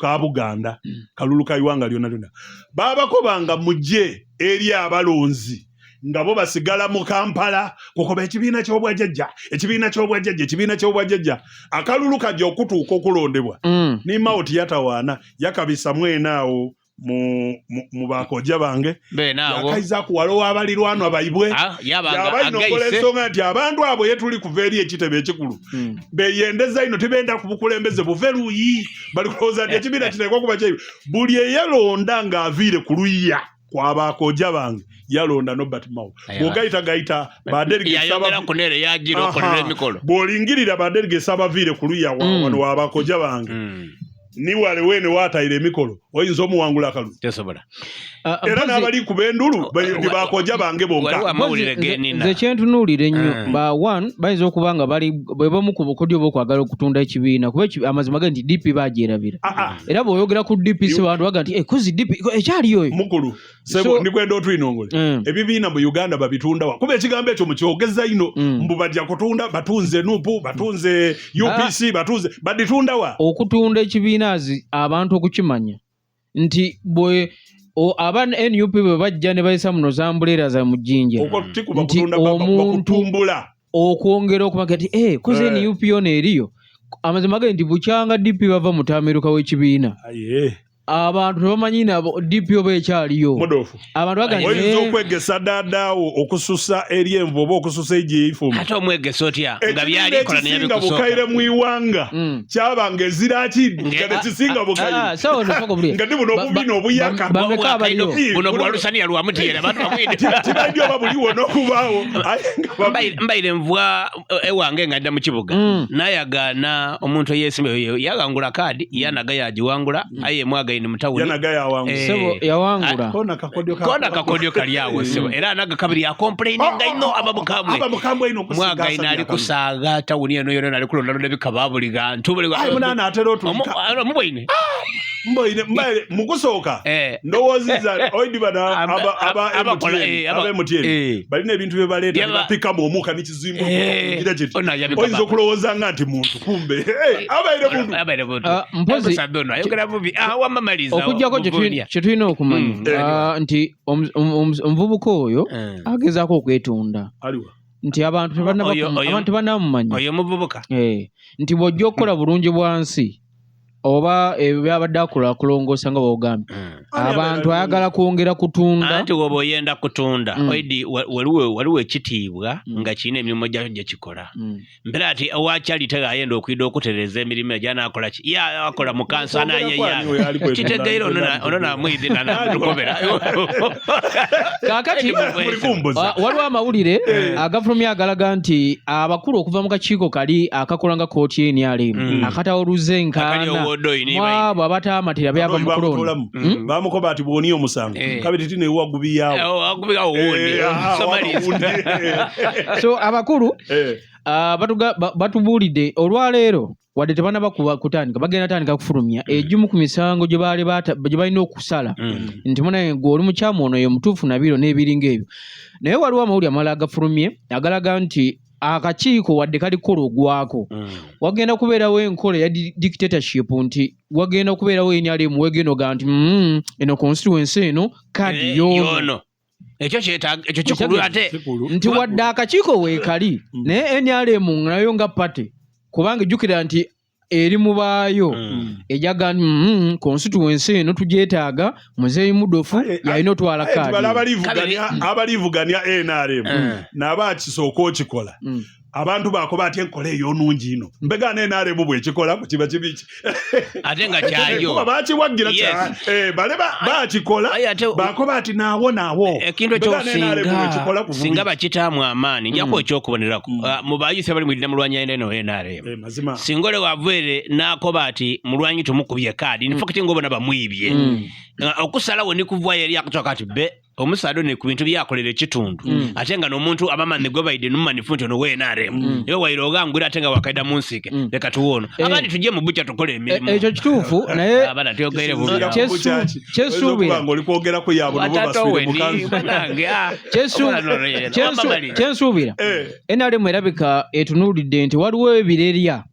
Ka Buganda, kalulu ka iwanga lyonna lyonna, babakobanga mujje eri abalonzi nga bo basigala mu Kampala kukoba ekibiina ky'obwajjajja, ekibiina ky'obwajjajja, ekibiina ky'obwajjajja. Akalulu kajja okutuuka okulondebwa, ni Mao tiyatawaana, yakabisa mwene awo mu bakojja bange. Beene awo. Yakaiza kuwala abalirwanwa baibwe. Ah, yabanga yabalina okukola agaise. Ensonga nti abantu abo yetuli kuva eri ekitebe ekikulu beyendeza ino, tibenda ku bukulembeze buve luyi. Bali kulowooza nti ekibiina kiteekwa kuba kyaibwe. Buli eyalonda ng'aviire ku luya kwabaakojja bange yalonda Norbert Mao. Aya. Bw'ogayita gayita ba delegates Yayongera kunere yagira okolera emikolo. Bw'olingirira ba delegates abaviire ku luya wano wabaakojja bange, ni wale weene waatayira emikolo, oyinza omuwangula akalulu? Tesobola. Ah, Era n'abali ku b'endulu bakojja bange Waliwo bonka. amawulire Mpozi, genina. Nze kyentunuulira ennyo, ba one bayinza okuba nga bali bwe bamu ku bukodyo bw'okwagala okutunda ekibiina, kuba amazima ge nti DP bagyerabira. Ah, ah. Era bw'oyogera ku DP si bantu baga nti, "Eh, kozi DP ekyaliyo oyo." Mukulu sebo, ndikwenda otwinongole. Ebibiina mu Uganda babitunda wa? Kuba ekigambo ekyo mukyogeza ino. Mbu bajja kutunda, batunze NUP, batunze UPC, batunze, baditunda wa? Okutunda ekibiina azi abantu okukimanya nti bwe aba NUP bwe bajja ne bayisa muno zambuleera za mu Jjinja Okwo tikuba nti kutunda, baba kuba kutumbula. Okwongera okumaga nti, "Eh, kozi NUP yono eriyo." Amazima ge nti bukyanga DP bava mu tamiruka w'ekibiina, Aye. abantu tebamanyi nabo DP oba ekyaliyo. Mudofu. Abantu baga nti, Oyinza "Eh, okwegesa daadaawo okususa eri envu oba okususa egyeifumba. Ate omwegesa otya nga Ekibiina byalikola ekisinga bukaire neyabikusooka? mu iwanga kyabanga ezira kindi nga tekisinga Ah, bukaire. sawa ono soko bulye. Nga ndi buno obubiina obuyaka. Bameka abaliyo? Buno bwalusaniya lwamutiyera abantu bamwide. Tibadde oba buliwo n'okubaawo, aye nga Mbaire nvwa ewange nga nda mu kibuga, nayagaana omuntu eyesimba yagangula kaadi, yanaga yagiwangula, aye mwagaine mu tawuni. Yanaga yawangu. Eh. Sebo yawangula. Kona kakodyo Kona kakodyo kali awo sebo, era anaga kabiri yakomplaininga ino abamukambwe. Aba mukambwe ino okusinga Mwagaine asabye ali akalulu. kusaaga tawuni eno yona, ali kulondalonda ebikaba buli gantu buli. Aye munaana atera otulika. Mubwaine. Mboine mbaire mukusooka ndowoozezza oidi bano aba Abakola, MTN, aba MTN balina ebintu bye baleeta ne bapikamu omuuka n'ekizimba gira kiti Ono yabikaba. oyinza okulowooza nga nti muntu, kumbe abaire muntu. Abaire muntu. Ah, mpozi Omusaadha ono ayogera bubi. Ah, wamma maliza. Okuggyako kye Buvunya. kye tulina okumanya, nti omuvubuka oyo agezaako okwetunda Aliwa? nti abantu abantu tebannamumanya. Oyo muvubuka. Eh, nti bw'ojja okukola bulungi bwansi oba ebyo byabadde akola kulongoosa nga bw'ogambye, abantu ayagala kwongera kutunda. Anti woba oyenda kutunda, oidi waliwo ekitiibwa nga kirina emirimu gyakyo gye kikola. Mpera ati owakyali tegayenda okwida okutereeza emirimu egyo, anaakola ki? Ye akola mu kanso. Kwogera kwani oyo ali kwetunda? Kitegeire ono namwidi nanamukobera. Kaakati Muli kumbuza. Waliwo amawulire agafulumya agalaga nti abakulu okuva mu kakiiko kali akakola nga kooti y'NRM akatawuluza Akali enkaana owodoyi ni mwabo abataamatira byava mu kulonda. Bamutoolamu. Bamukoba ati bw'oni omusango kabiri ti newagubiyawo. Agubigawo wundi. Somaliza. So abakulu batubuulidde olwaleero wadde tebanaba kutandika, bagenda tandika kufulumya egimu ku misango gye baali gye balina okusala nti munaye gwe oli mukyamu, ono ye mutuufu, nabiro n'ebiringa ebyo. Naye waliwo amawulire amalala agafulumye agalaga nti akakiiko wadde kali kukola ogwako, wagenda kubeerawo enkola eya dictatorship, nti wagenda kubeerawo NRM wegenda ogaa nti, eno constituency eno kadi yono." Yono ekyo kyetaaga, ekyo kikulu ate. Nti wadde akakiiko weekali, naye NRM nayo nga party, kubanga ejjukira nti eri mu baayo, ejaga nti, constituency eno tugyetaaga, muzeeyi Mudofu yalina otwala Bala kaadi." abalivuganya NRM naba akisooka okikola. Abantu bakoba ati enkola eyo nungi ino, mbegaana NRM bwekikola kiba kibiki. Ate nga kyayo. Kuba bakiwagira. Bale bakikola. Aye bakoba ati naawo naawo. Ekintu ekyo Mbegaana NRM bwekikola singa ku singa bakitaamu amaani, njaku ekyokubonerako. Ah, mu bayusi abali mwidina mulwanya eno NRM, Mazima. Singa ole waveere n'akoba ati mulwanyi tumukubye kaadi, in fact ng'obona bamwibye. Ah, okusalawo nikuvwayo eri akutoka ati be omusaadha ono ku bintu byakolera ekitundu, ate nga n'omuntu abamanyi gwe baide numanifu nti ono we NRM, ewe waire ogangwira ate nga wakaida mu nsiike, leka tuwoono abandi tujje mu bukya tukole emirimu. Ekyo kituufu, naye Abaana tyogeire bubi. Kisinziira ku bukyaki. Kyesuubira. Oyinza okuba ng'oli kwogerako yaabo nabo Watata baswire mu oweni, kanzu. banange, ah. Omwana ono yena, wamma maliriza. Kyensuubira, NRM erabika etunuulidde nti waliwo ebirerya.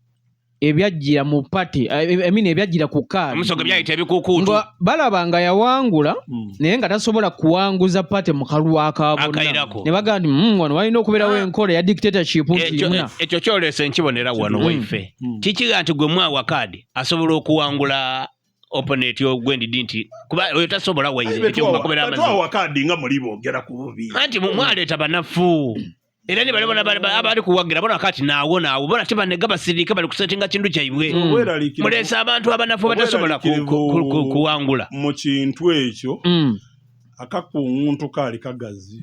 Ebyajjira mu party, I mean ebyajjira ku kaadi. Omusoga byayita ebikukuutu. Nga balaba nga yawangula, naye nga tasobola kuwanguza party mu kalulu aka bonna. Akairako. Ne bagamba nti, wano walina okubeerawo enkola ya dictatorship nti Ekyo muna." Ekyo kyolesa enkibonera wano waife. Kikiga nti gwe mwawa kaadi asobola okuwangula opponent ogwendidi nti kuba oyo tasobola waire ekyo mbakubera amazima. Betwawa kaadi nga muli boogera ku bubi. Anti mwaleeta banafu era ne bali bona abali kuwagira bona kati naawo naawo bona tebanega basirike bali kusetinga kintu kyaibwe. Obweraliikirivu Muleese abantu abanafu batasobola Obweraliikirivu kuwangula. mu kintu ekyo, akakuŋŋuntu kaali kagazi.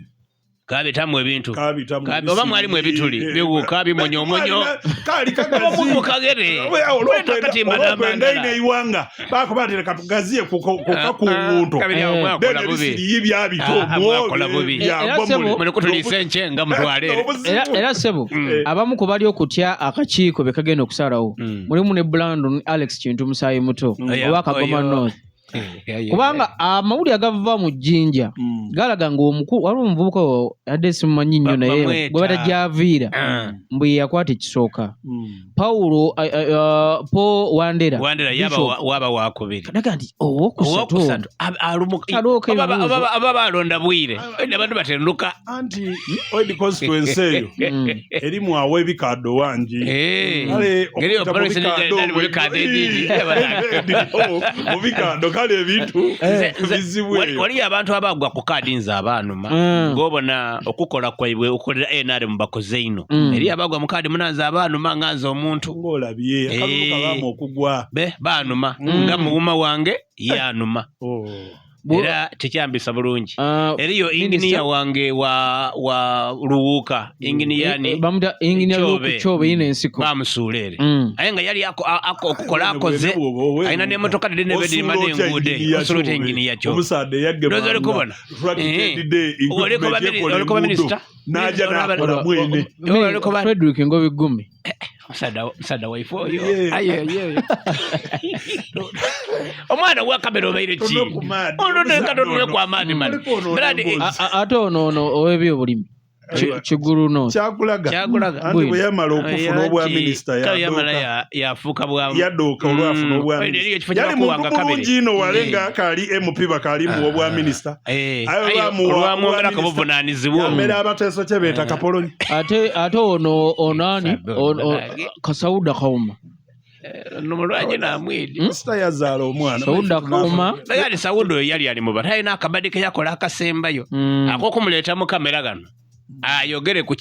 Kabitamu ebintu. Kabitamu. Oba mwalimu ebituli biwuka bimonyomonyo. Kaali kagazi. Mukagere. Akatimba Olwokwenda n'amandala. ino eiwanga bakuba nti leka tugaziye ku kakuŋŋunto. Kabiri awo Eh. mwakola bubi. Ebisiriyi byabita. Ah, ah, mwakola bubi. Era ssebo- Mulikutuliisa enkyenga mutwale ere. Era ssebo, abamu ku bali okutya akakiiko be kagenda okusalawo, mulimu ne Brandon Alex Kintu musaayi muto Oyo- oba Kagoma oyo- North, kubanga amawulire agava mu Jjinja galaga ng'omukulu waliwo omuvubuka adde simumanyi nnyo, naye Bamweta. gwe batajaviira mbu ye yakwata ekisooka, Paulo Paul Wandera. Wandera yaba Bishop. waba wakubiri. Kadaga nti owokusatu. Owokusatu Alooka ebibuuzo. aba balonda bwire abantu batenduka. Anti oidi constituency eyo erimu awo ebikaddo wangi. Eh. Kale Ngeri okuyita mu operation bikaddo eri mu bikaddo ebingi. Eriwo mu bikaddo, kale ebintu bizibu eyo. Waliyo abantu abagwa ku kaadi nze abaanuma ng'obona okukola kwaibwe okukolera NRM bakoze ino. Eri abagwa mu kaadi munanze abaanuma nga nze omuntu. Ng'olabye akalulu Eh. kabaamu okugwa. Be baanuma nga muwuma wange yanuma. Oh. Era tekyambisa bulungi. Ah, Eriyo Minister- inginiya wange wa Luwuka, inginiya ni Bamuta Engineer Kyobe. Luke Kyobe yina ensiko. Bamusuula ere. Aye nga yali okukola akoze Bwe- alina n'emmotoka dde Osuula nebedirima otya n'enguudo. engineer Osuula otya Kyobe? inginiya Kyobe? Omusaadde Ndowooza oli kubona. Oliko ba minisita? N'ajja Oliko ba- n'akola mwene. Oba oliko ba- Frederick Ngobi Gumi. Musaadha waife oyo. Yeah. Aye, aye, aye. Omwana wa kamera obaire ki? Tonwe ku maadi, Ono omusaadha neka tonwe ono. ku amaadi mani. Oliko ono Brad, emboozi. Ate ono ow'ebyobulimi Kigulu North. Kyakulaga. Kyakulaga. Anti bwe yamala okufuna obwa Anti, minisita kale yamala yadooka. Yafuuka bwa Yadooka olwafuna obwa Oyo eriyo ekifo minisita. Yali muntu kyebakuwanga kabiri. mulungi ino wale nga akaali MP bakaali muwa obwa minisita. Eh, Aye aye olwamuwa obwa olwamwongerako minisita, buvunaanyizibwa. yamera abateeso kye beeta kapolonyi. Ate ono ani? Sabe Ono Kasauda Kauma. Nomulwanyi namwidi. Minisita yazaala omwana. Sauda Kauma. Naye ali Sawuda oyo yali ali muba talina akabadi ke yakola akasembayo ak'okumuleeta mu kamera gano ayogere ku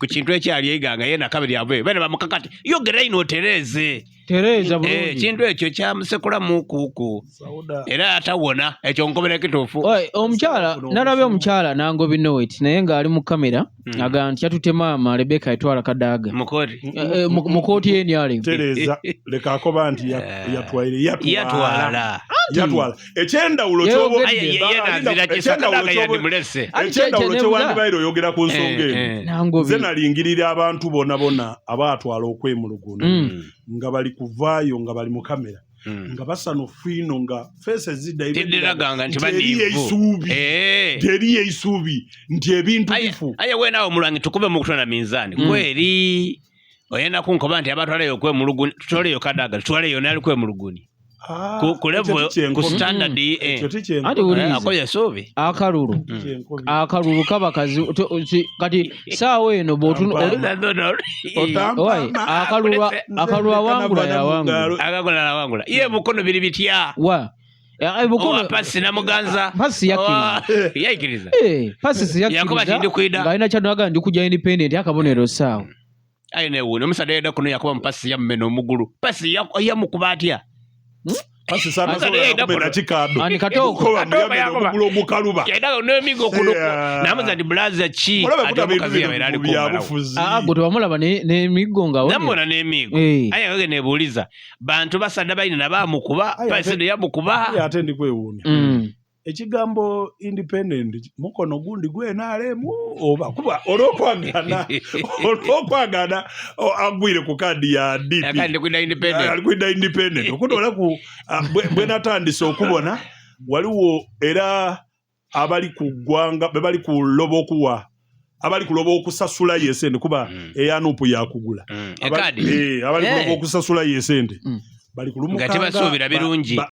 kintu ekyali eiganga ye nakabiri ave bene bamukakati yogera ino otereeze. Tereza Eh, bulungi. ekintu ekyo kyamusekulamu kuuku. Sauda. Era atawona ekyo nkobera kituufu. Oi, omukyala nalabye omukyala Nangobi Nowet naye ng'ali mu kamera agamba nti yatutte maama Rebecca etwala Kadaga Mukoti. Eh, mu kooti y'NRM. Tereza leka akoba nti yatwaire yatwala. Yatwala. Yatwala ekyendawulo Yeyogedde. Aye, ye nazira kisa Kadaga yandimulese. Ati ekyendawulo kye- kyewandibaire oyogera ku nsonga Eh, eno. eh. Nangobi. Nze nalingirira abantu bona bona abaatwala okwemulugunya nga bali kuvaayo nga bali mu kamera nga basanufu ino nga feesi zidda Tediraganga nti eriyo baniivu. eisuubi. Eh. Nti eriyo eisuubi nti ebintu Aye- bifu. Aye weenaawo omulwanyi tukube mu kutona minzaani kweri oyenda kunkoba nti abatwaleyo okwemulugunya tutoleyo Kadaga tutwaleyo nali kwemulugunya Ah, ku ekyo level ti kyenkobi. ku standard eh. Ekyo ti kyenkobi. Anti wuliriza. Akoye esuubi. Akalulu Kyenkobi. akalulu kaba kazibu kati saawa eno bw'otunu Otampa- Oi, akalulu awangula yawangula. Akakola nawangula ye Mukono biri bitya? Wa Eh, Bukono Owa pasi namuganza. Pasi yakkiriza. Yaikiriza. Eh, pasi si Yakuba yakkiriza ati ndi kwida. ng'alina kyanoaga ndi kujja independent akabonero saawa. Aye newuunya omusaadha yeda kuno yakuba mupasi yamumena omugulu pasi yamukuba atya? Pasi satasobola Ate yenda kumena kuno. kikaddo. Ani Katooko. Kukoba Katooko muyamena yakuba. omugulu ogukaluba. Yenda n'emigo kuno Yeah. namuza nti bulaza ki Olabe ate kuta bintu omukazi bino yabeera ali mu kumalawo. byabufuzi. Aa gwe tewamulaba n'emiggo nga awonera. Namubona n'emiigo. Eh. Aye gage nebuuliza bantu basadda balina nabamukuba Aye, pasi ate- yamukuba. Aye, ate ndi kwewuunya ekigambo independent mukono gundi gwenaremu oba kuba olwokwagana agwire ku kaadi ya DP. Akandi kwida independent. Ali kwida independent okutola ku bwe natandise okubona waliwo era abali ku ggwanga be bali ku loba okuwa Abali kuloba okusasula yesente kuba eya NUP yakugula. Ekaadi. Abali kuloba okusasula yesente. Bali kulumuka Nga tebasuubira birungi.